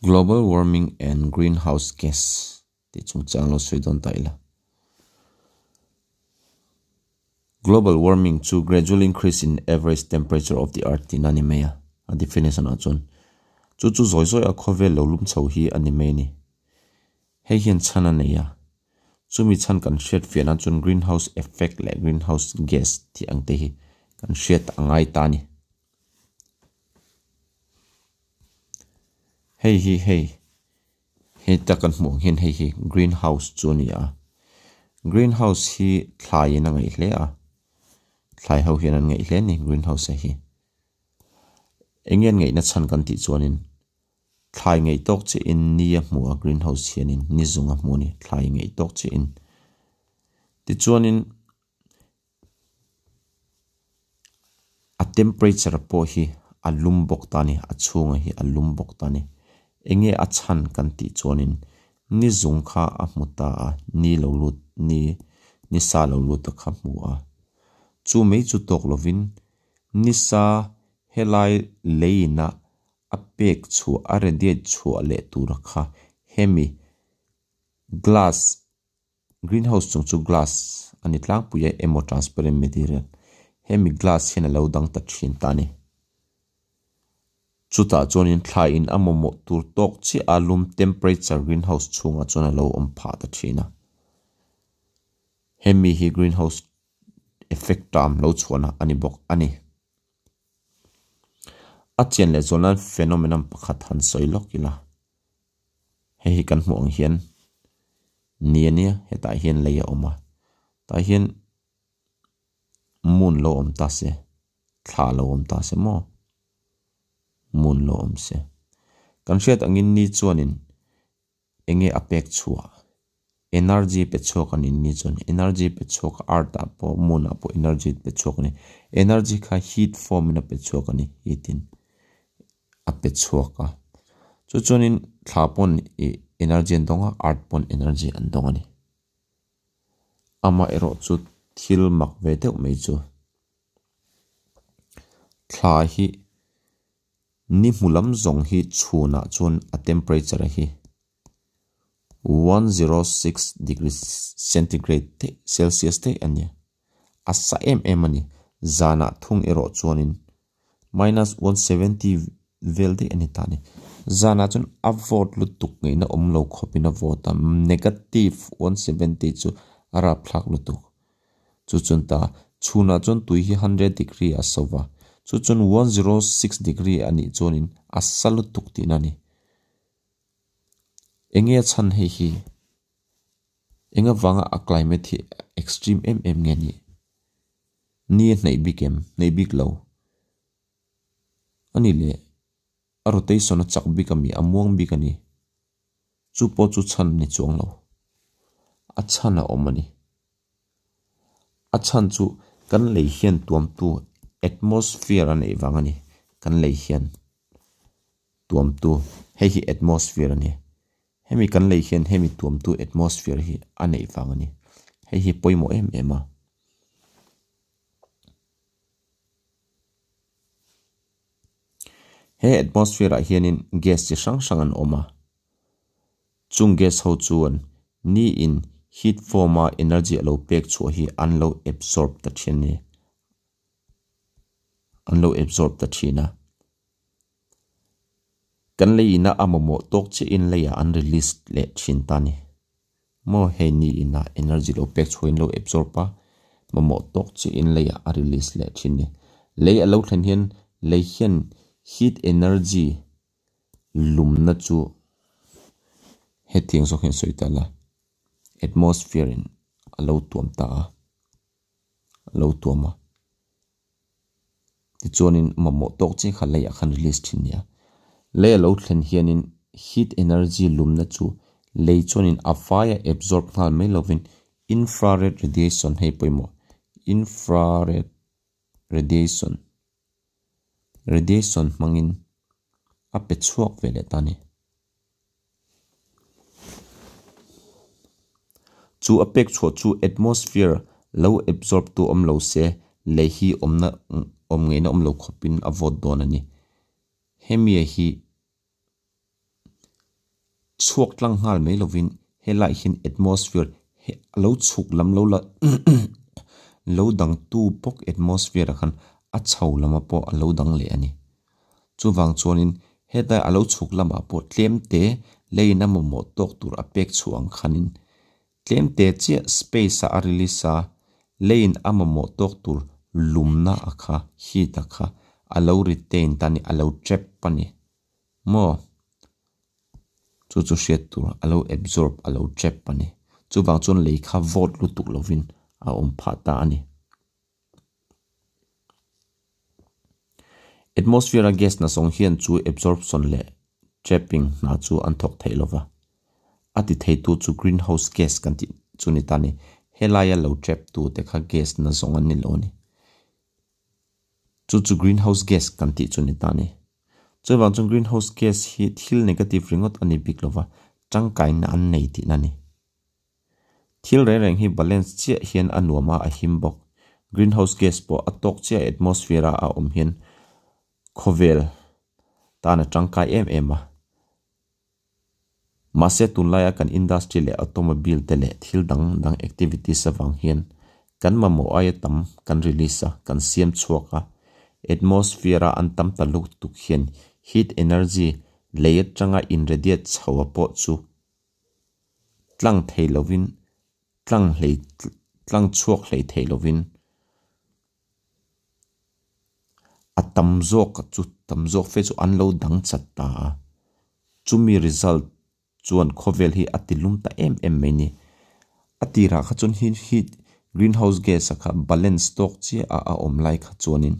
Global warming and greenhouse gas tih chungchang lo sawi dawn ta ila. Global warming chu gradual increase in average temperature of the earth tihna a ni mai a, a definition ah chuan. Chu chu zawi zawi a khawvel lo lum chho hi a ni mai a ni. Hei hian chhan a nei a, chumi chhan kan hriat fiah nan chuan greenhouse effect leh greenhouse gas tih ang te hi kan hriat a ngai ta a ni. Hei hi hei heta kan hmuh ang hian hei hi greenhouse chu a ni a, greenhouse hi thlaiin a ngaih hle a, thlai ho hian an ngaih hle a ni greenhouse hi. Eng nge an ngaihna chhan kan tih chuanin thlai ngaih tawk chiahin ni a hmu a greenhouse hianin ni zung a hmu a ni thlai ngaih tawk chiahin tichuanin. A temperature pawh hi a lum bawk ta a ni a chhunga hi a lum bawk ta a ni enge a chhan kan tih chuanin ni zung kha a hmu ta a ni lo lut ni ni sa lo lut a kha hmu a chu mai chu tawk lovin ni sa helai lei inah a pek chhuah a radiate chhuah leh tur kha hemi glass. Greenhouse chung chu glass a ni tlangpui a emaw transparent material hemi glass hian a lo dang ta thin ta a ni. Chutah chuanin thlai in a mamawh tur tawk chiah a lum temperature greenhouse chhungah chuan a lo awm phah ta thin a. Hemi hi greenhouse effect term lo chhuahna a ni bawk a ni. A chian leh zual nan phenomenon pakhat han sawi lawk ila. Hei hi kan hmuh ang hian ni a nia hetah hian lei a awm a tah hian moon lo awm ta se thla lo awm ta se maw moon lo awm se kan hriat angin ni chuanin eng nge a pek chhuah energy pe chhuak a ni ni chuan energy pe chhuak earth ah pawh moon ah pawh energy pe chhuak a ni energy kha heat form in a pe chhuak a ni heat in. a pe chhuak a chu chuanin thla pawn ih energy an dawng a earth pawn energy an dawng a ni amaherawh chu thil mak ve deuh mai chu thla hi ni hmu lam zawng hi chhunah chuan a temperature hi 106 degree centigrade te celsius te a ni a sa em em a ni zanah thung erawh chuanin. Minus 170 vel daih a ni ta a ni. Zanah chuan a vawt lutuk ngaihna awm lo khawpin a vawt a, negative 170 chu a rapthlak lutuk. Chu chuan ta chhunah chuan tui hi 100 degree a so va, chu chuan 106 degree a nih chuanin a sa lutuk tihna a ni. Enge a chhan hei hi? Eng avanga a climate hi extreme em em nge ni? Ni a hnaih bik em? Hnaih bik lo. A ni le, a rotation a chak bik a mi, a muang bik a ni. Chu pawh chu chhan a ni chuang lo. A chhan a awm a ni. A chhan chu kan lei hian tuamtu atmosphere a neih vang a ni. Kan lei hian tuamtu, hei hi atmosphere a ni. Hemi kan lei hian hemi tuamtu atmosphere hi a neih vang a ni. Hei hi pawimawh em em a. He atmosphere ah hianin gas chi hrang hrang an awm a. Chung gas ho chuan ni in heat form a energy a lo pek chhuah hi an lo absorb ta thin a ni. An lo absorb ta thin a. Kan lei ina a mamawh tawk chiahin leiah an release leh thin ta a ni. Maw hei ni ina energy lo pek chhuahin lo absorb a, mamawh tawk chiahin leiah a release leh thin a ni. Lei a lo thlen hian lei hian heat energy lumna chu hetiang zawk hian sawi ta la, atmosphere in a lo tuam ta a, a lo tuam a. Tichuanin mamawh tawk chiah kha leiah khan release thin nia. Lei a lo thlen hianin heat energy lumna chu lei chuanin a vaia absorb nghal mai lovin infrared radiation hei pawimawh infrared radiation radiation hmangin a pe chhuak ve leh ta a ni. Chu a pek chhuah chu atmosphere lo absorb tu awm lo se lei hi awmna awm ngeina awm lo khawpin a vawt dawn a ni. Hemi hi. chhuak tlang nghal mai lovin helaiah hian atmosphere he a lo chhuk lam lo la lo dang tu bawk atmosphere ah khan a chho lama pawh a lo dang leh a ni. Chuvang chuanin hetlai a lo chhuk lamah pawh tlem te leiin a mamawh tawk tur a pek chhuah ang khanin tlem te chiah space ah a release a, leiin a mamawh tawk tur lumna a kha heat a kha a lo retain ta a ni a lo trap a ni maw? Chu chu hriat tur a lo absorb a lo trap a ni. Chuvang chuan lei kha vawt lutuk lovin a awm phah ta a ni. Atmosphere a gas hna zawng hian chu absorption leh trapping hna chu an thawk theih lova. A ti theitu chu greenhouse gas kan tih chu ni ta ni. Helaia lo trap tu te kha gas hna zawng an ni lo a ni. Chu chu greenhouse gas kan tih chu ni ta ni. Chuvang chuan greenhouse gas hi thil negative ringawt a ni bik lova, tangkaina an nei tihna a ni. Thil reng reng hi balance chiah hian a nuam a, a him bawk. Greenhouse gas pawh a tawk chiah atmosphere a a awm hian khawvel tan a tangkai em em a. Mahse tunlaia kan industry leh automobile te leh thil dang dang activities avang hian kan mamawh aia tam kan release a, kan siam chhuak a. Atmosphere a an tam ta lutuk hian heat energy lei atanga in radiate chho a pawh chu tlang thei lovin tlang hlei tlang chhuak hlei thei lovin a tam zawk chu tam zawk fe chu an lo dang chat ta a, chumi result chuan khawvel hi a ti lum ta em em mai ni. A tirah kha chuan hi heat greenhouse gas a kha balance tawk chiah a a awm lai kha chuanin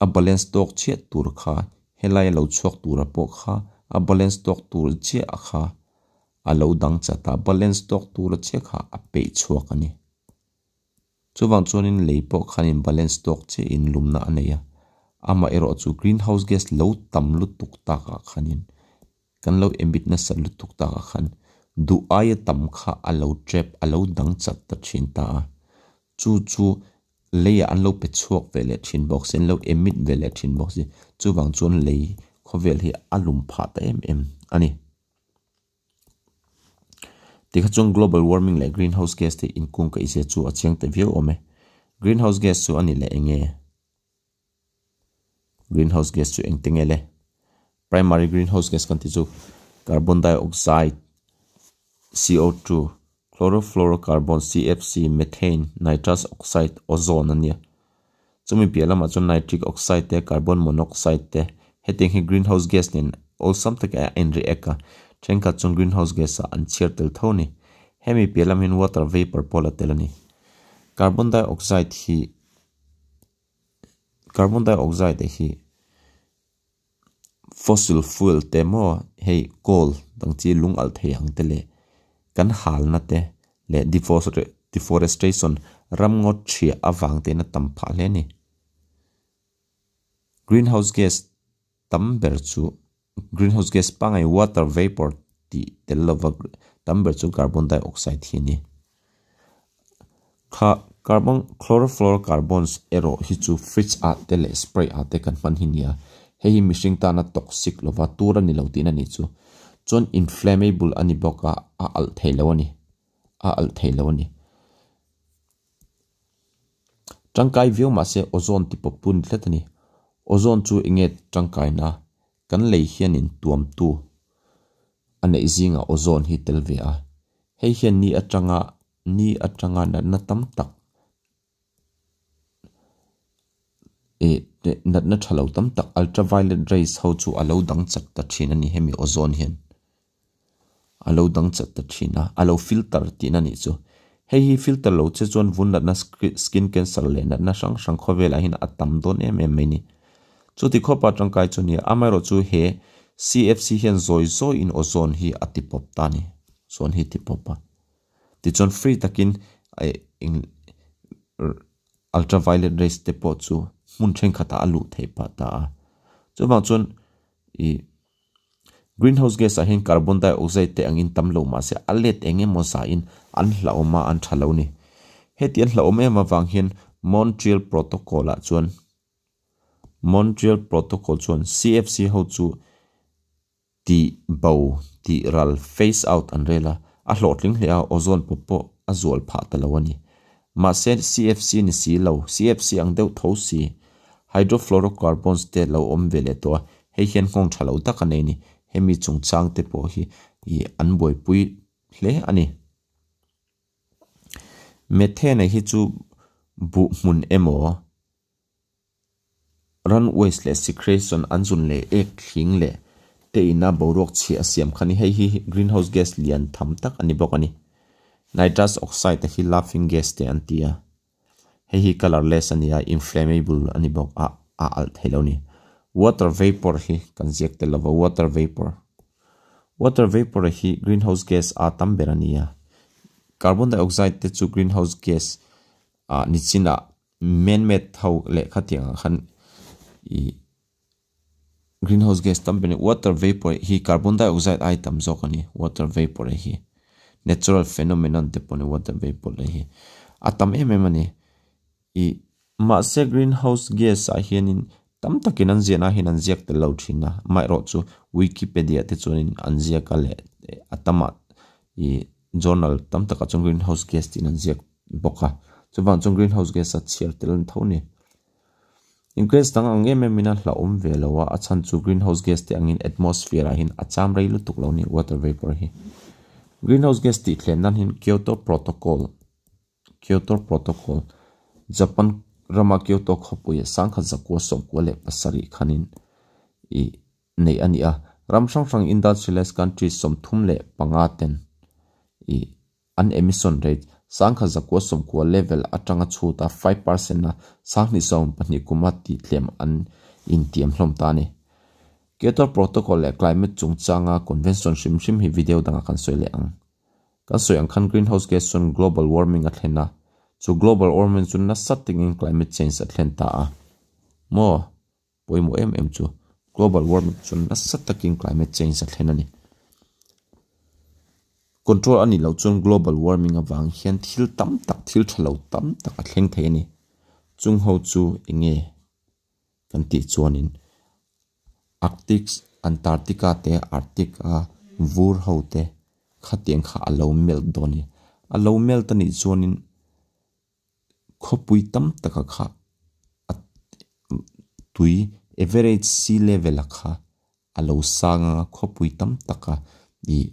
a balance tawk chiah tur kha helai a lo chhuak tura pawh kha a balance tawk tur chiah a kha a lo dang chat a, balance tawk tura chiah kha a peih chhuak a ni. Chuvang chuanin lei pawh khanin balance tawk chiahin lumna a nei a, amaherawh chu greenhouse gas lo tam lutuk takah khanin kan lo emit nasa lutuk takah khan duh aia tam kha a lo trap a lo dang chat ta thin ta a, chu chu leiah an lo pe chhuak ve leh thin bawk si an lo emit ve leh thin bawk si chuvang chuan lei khawvel hi a lum phah ta em em a ni. Tikha chuan global warming leh greenhouse gas te inkung ka izia chu a chiang ta viau awm e. Greenhouse gas chu a ni leh eng nge? Greenhouse gas chu engte nge le? Primary greenhouse gas kan tih chu carbon dioxide, CO2, chlorofluorocarbon, CFC, methane, nitrous oxide, ozone a nia. Chumi piah lamah chuan nitric oxide te, carbon monoxide te, hetiang hi greenhouse gas nen awlsam taka a in react a, thenkhat chuan greenhouse gas ah an chhiar tel tho a ni. Hemi piah lam hian water vapour pawh la tel a ni. Carbon dioxide hi carbon dioxide hi fossil fuel te maw hei coal dang chi lung alh thei ang te leh kan halna te leh deforestation ramngawt thiah avang te in a tam phah hle a ni. Greenhouse gas tam ber chu greenhouse gas pangngai water vapour tih tel lova tam ber chu carbon dioxide hi a ni. Kha carbon chlorofluorocarbons erawh hi chu fridge ah te leh spray ah te kan hman hi nia. Hei hi mihring tana toxic lova tur a ni lo tihna nih chu. Chuan inflammable a ni bawk a, a alh thei lo a ni. A alh thei lo a ni. Tangkai viau mahse ozone ti pawp tu ni tlat a ni. Ozone chu eng nge tangkaina? Kan lei hianin tuamtu a neih zingah ozone hi tel ve a. Hei hian ni atanga ni atanga natna tam tak ih natna tha lo tam tak ultraviolet rays ho chu a lo dang chat ta thin a ni hemi ozone hian a lo dang chat ta thin a a lo filter tihna nih chu hei hi filter lo che chuan vun natna skin cancer leh natna hrang hrang khawvelah hian a tam dawn em em mai a ni chuti khawpa tangkai chu a ni a amaherawh chu he C_F_C hian zawi zawiin ozone hi a ti pawp ta a ni ozone hi a ti pawp a. Tichuan free takin ultraviolet rays te pawh chu hmun thenkhatah a luh theih pah ta a. Chuvang chuan ih greenhouse gas ah hian carbon dioxide te angin tam lo mahse a let eng emaw zahin an hlauhawm a an tha lo a ni. Heti an hlauhawm em avang hian Montreal Protocol ah chuan Montreal Protocol chuan C_F_C ho chu tih bo Tih ral, phase out, an rel a, a hlawhtling hle a, ozone pawp pawh a zual phah ta lo a ni. Mahse, CFC ni si lo, CFC ang deuh tho si, hydrofluorocarbons te lo awm ve leh tawh a, hei hian nghawng tha lo tak a nei a ni. Hemi chungchang te pawh hi an buaipui hle a ni. Methane hi chu buh hmun emaw, Ran waste leh secretion an zun leh ek thling leh te ina boruak chhia a siam kha ni. Hei hi greenhouse gas lian tham tak a ni bawk a ni. Nitrous oxide te hi laughing gas te an ti a. Hei hi colourless a ni a, inflammable a ni bawk a, a alh thei lo a ni. Water vapour hi kan ziak tel lova, water vapour. Water vapour hi greenhouse gas a tam ber a ni a. Carbon dioxide te chu greenhouse gas ah nichinah Man-made ho leh khatiang ah khan ih greenhouse gas tam ber water vapour hi carbon dioxide ai tam zawk a ni water vapour hi natural phenomenon te pawh a ni water vapour te hi a tam em em a ni ih mahse greenhouse gas ah hianin tam takin an ziahna hian an ziak tel lo thin a amaherawhchu wikipedia te chuanin an ziak a leh a tamah ih journal tam takah chuan greenhouse gas tiin an ziak. bawk a, chuvang chuan greenhouse gas a chhiar tel an tho a ni. In gas dang ang em em in a hlauhawm ve lo a, a chhan chu greenhouse gas te angin atmosphere ah hian a cham rei lutuk lo a ni water vapour hi. Greenhouse gas tih thlen nan hian Kyoto protocol Kyoto protocol Japan rama Kyoto khawpui a sangkhat zakua sawmkua leh pasarih khanin ih neih a ni a, ram hrang hrang industrialised countries 35 ten ih An emission rate sangkhat zakua sawmkua level atanga chhut a 5% a 2012 kuma tihtlem an intiam hlawm ta a ni. Kyoto Protocol leh Climate chungchanga convention hrim hrim hi video dangah kan sawi leh ang. Kan sawi ang khan greenhouse gas chuan global warming a thlen a, chu global warming chu nasa takin climate change a thlen ta a. Maw? Pawimawh em em chu global warming chuan nasa takin climate change a thlen a ni. Control a nih loh chuan global warming avang hian thil tam tak thil tha lo tam tak a thleng thei a ni. Chung ho chu eng nge kan tih chuanin Arctic Antarctica te Arctic a vur ho te khatiang kha a lo melt dawn a ni. A lo melt a nih chuanin. Khawpui tam taka kha a tui average sea level a kha a lo sang anga khawpui tam taka ih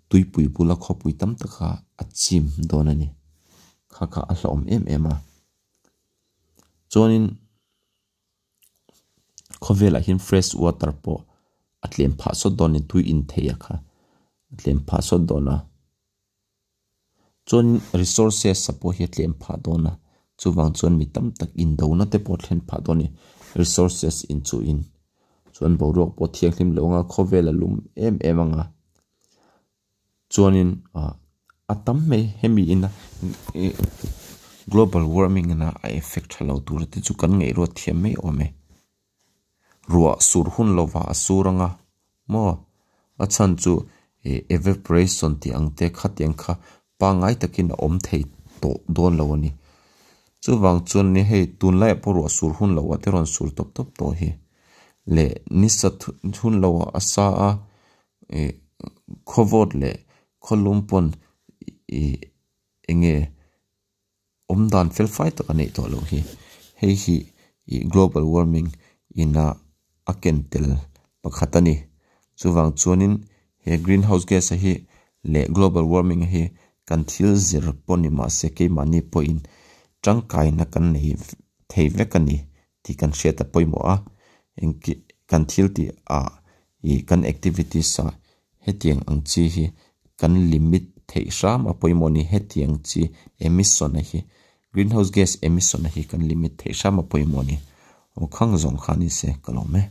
tuipui bula khawpui tam taka a chim dawn a ni kha kha a hlauhawm em em a chuanin khawvelah hian fresh water pawh a tlem phah sawt dawn a ni tui in theih a kha a tlem phah sawt dawn a. Chuan resources a pawh hi a tlem phah dawn a, chuvang chuan mi tam tak indona te pawh a thlen phah dawn a ni. Resources inchuhin chuan boruak pawh thianghlim lo anga khawvel a lum em em anga chuanin ah a tam mai hemi ina ih global warming ina a effect tha lo tur te chu kan ngaihruat thiam mai awm e. Ruah sur hun lovah a sur anga maw a chhan chu ih evaporation tih ang te khatiang kha pangngai takin a awm thei tawh dawn lo a ni. Chuvang chuan ni hei tunlaiah pawh ruah sur hun loh ah te rawn sur tawp tawp tawh hi leh ni sat hun loh ah a sa a ih khawvawt leh khawlum pawn ih eng nge. Awm dan fel fai tak a neih tawh loh hi. Hei hi ih global warming ina a ken tel pakhat a ni. Chuvang chuanin he greenhouse gas a hi leh global warming a hi kan thil zir pawh ni mahse keimahni pawhin tangkaina kan nei thei vek a ni tih kan hriat a pawimawh a. Engki kan thil tih ah ih kan activities ah Hetiang ang chi hi kan limit theih hram a pawimawh a ni. Hetiang chi emission a hi greenhouse gas emission a hi kan limit theih hram a pawimawh a ni. Aw khang zawng kha ni se ka lawm e.